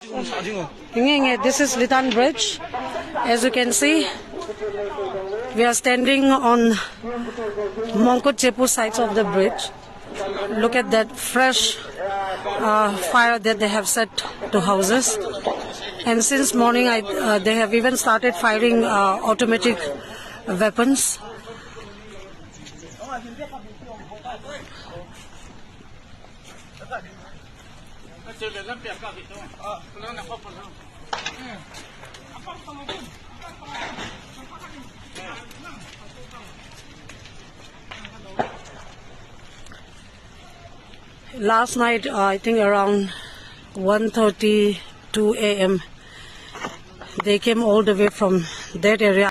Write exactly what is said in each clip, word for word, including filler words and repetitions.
Nge, nge, this is Litan Bridge. As you can see, we are standing on Mongkut Chepu sides of the bridge. Look at that fresh uh, fire that they have set to houses. And since morning, I, uh, they have even started firing uh, automatic weapons. Last night, uh, I think around one thirty-two a m, they came all the way from that area.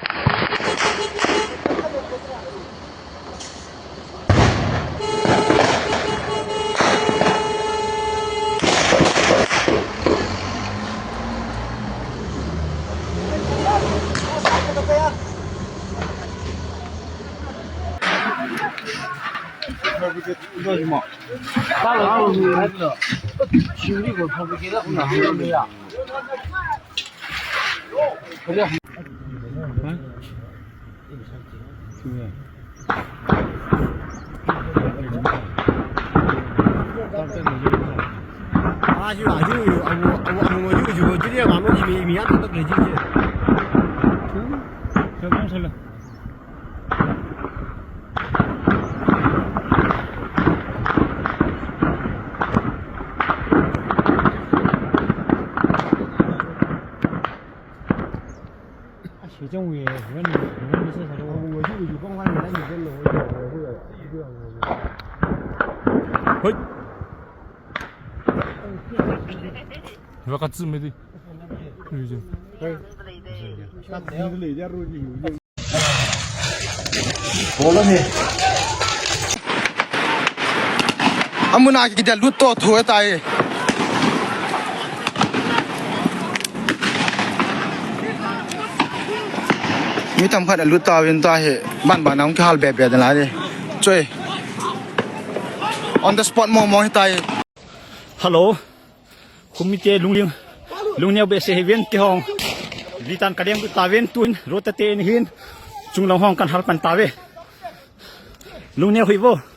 Amuna kidia lut to thu tai. Mi tam khat lut ta vin ta he ban ban ang kihal be be la de. Choi. On the spot mo mo tai. Hello. Kumite lungling, lungneo behseh hih uvin kihong. Litan kadem ta uvin tun rota te in hin. Chunglang hong kan hal pan ta uve. Lungneo hih uvin.